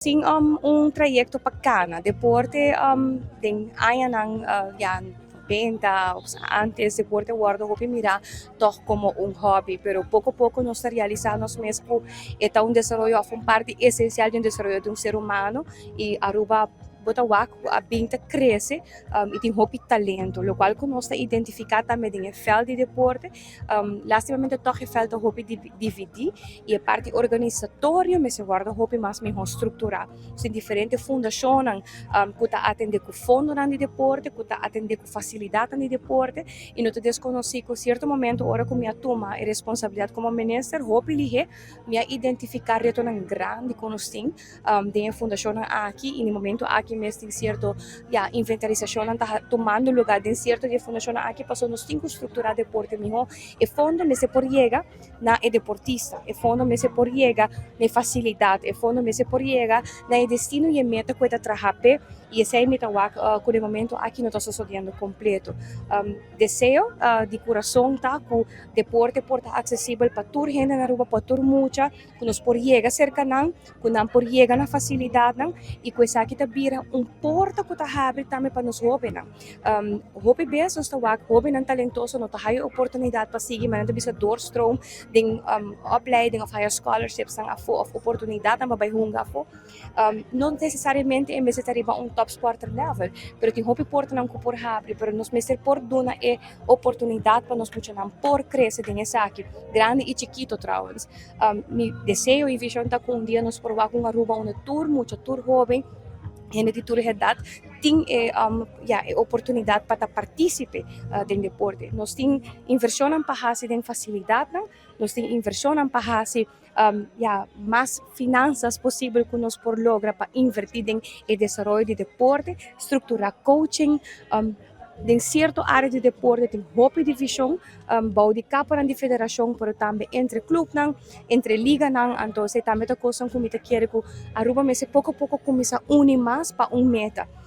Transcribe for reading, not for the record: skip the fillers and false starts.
Tin un trayecto pa cana. Deporte den añanan ya 90 of antes, deporte wordo hopi mira toch como un hobby, pero poco poco nos ta realisa nos mes cu ta un desaroyo of un parti esencial di un desaroyo di un ser humano. Y Aruba, bo ta wak, a bin ta crece y tin hopi talento, locual cu nos ta identifica tambe den e veld di deporte. Lastimamente toch e veld ta hopi dividi y e parti organisatorio mester wordo hopi mas miho structura. Tin diferente fundacion cu ta atende cu fondonan di deporte, cu ta atende cu facilidad di deporte, y no ta desconoci cu cierto momento, ora cu mi a tuma e responsabilidad como minister, hopi lihe mi a identifica retonan grandi cu nos tin den fundacion aki, y na momento aki mes tin cierto, ja, inventarisacion ta tumando luga den cierto di fundacion aki, paso nos tin cu structura deporte miho. E fondo mester por yega na e deportista, e fondo mester por yega na facilidad, e fondo mester por yega na e destino y e meta cu ta traha p'e, y esey mi ta wak cu e momento aki no ta sucediendo completo. Deseo di curason ta cu deporte por ta accesibel pa tur hende na Aruba, pa tur mucha, cu nos por yega cerca nan, cu nan por yega na facilidad nan, y cu esaki ta bira un porta cu ta habri tambe pa nos hobennan. Hopi bes nos ta wak hobennan talentoso no ta haya oportunidad pa sigui, mas nan ta bisa doorstroom den opleiding of haya scholarships nan afo of oportunidad nan pa bay hunga afo. No necesariamente e mester ta riba un top sporter level, pero tin hopi porta nan cu por habri, pero nos mester por duna e oportunidad pa nos muchanan por crece den esaki, grandi y chikito trouwens. Mi deseo y vision ta cu un dia nos por wak un Aruba unda tur mucha, tur hoben, hende di tur edad tin e, ja, e oportunidad pa participa den deporte. Nos tin inversion pa haci den facilidad, nos tin inversion pa haci ja, mas finanzas posibel cu nos por logra pa inverti den e desaroyo di deporte, structura coaching, den cierto area di deporte tin hopi division, bou di capa di federacion, pero tambe entre clubnan, entre liganan. Anto esey tambe ta cos cu mi ta kier cu Aruba mester poco poco cuminsa uni mas pa un meta.